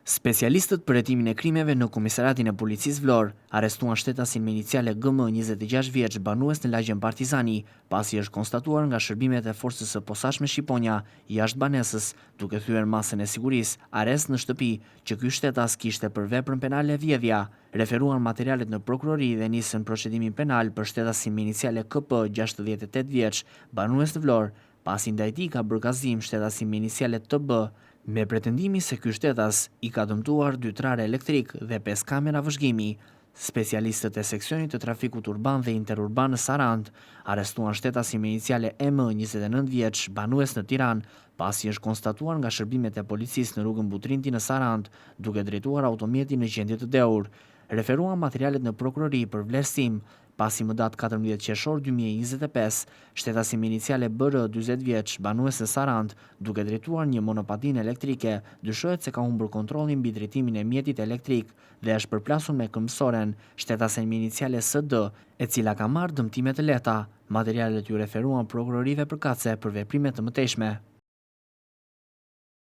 Specialistët për hetimin e krimeve në Komisariatin e Policisë Vlorë arrestuan shtetasin me iniciale GM 26 vjeç, banues në lagjen Partizani, pasi është konstatuar nga shërbimet e Forcës së Posaçme Shqiponja jashtë banesës, duke thyer masën e sigurisë, arrest në shtëpi, që ky shtetas kishte për veprën penale vjedhja. Referuan materialet në prokurori dhe nisën procedimin penal për shtetasin me iniciale KP 68 vjeç, banues në Vlorë, pasi ndaj tij ka bërë kallëzim shtetasi me iniciale TB, me pretendimin se ky shtetas i ka dëmtuar dy trarë elektrikë dhe pesë kamera vëzhgimi. Specialistët e seksionit të trafikut urban dhe interurban në Sarandë arrestuan shtetasin me iniciale EM 29 vjeç, banues në Tiranë, pasi është konstatuar nga shërbimet e policisë në rrugën Butrinti në Sarandë, duke drejtuar automjetin në gjendje të dehur. Referuan materialet në prokurori për vlerësim, pasi më datë 14 qershor 2025, shtetasi me iniciale BR 40 vjeç, banues në Sarandë, duke drejtuar një monopatinë elektrike, dyshohet se ka humbur kontrollin mbi drejtimin e mjetit elektrik dhe është përplasur me këmbësoren, shtetasen me iniciale SD, e cila ka marrë dëmtime të lehta. Materialet iu referuan prokurorive përkatëse për veprime të mëtejshme.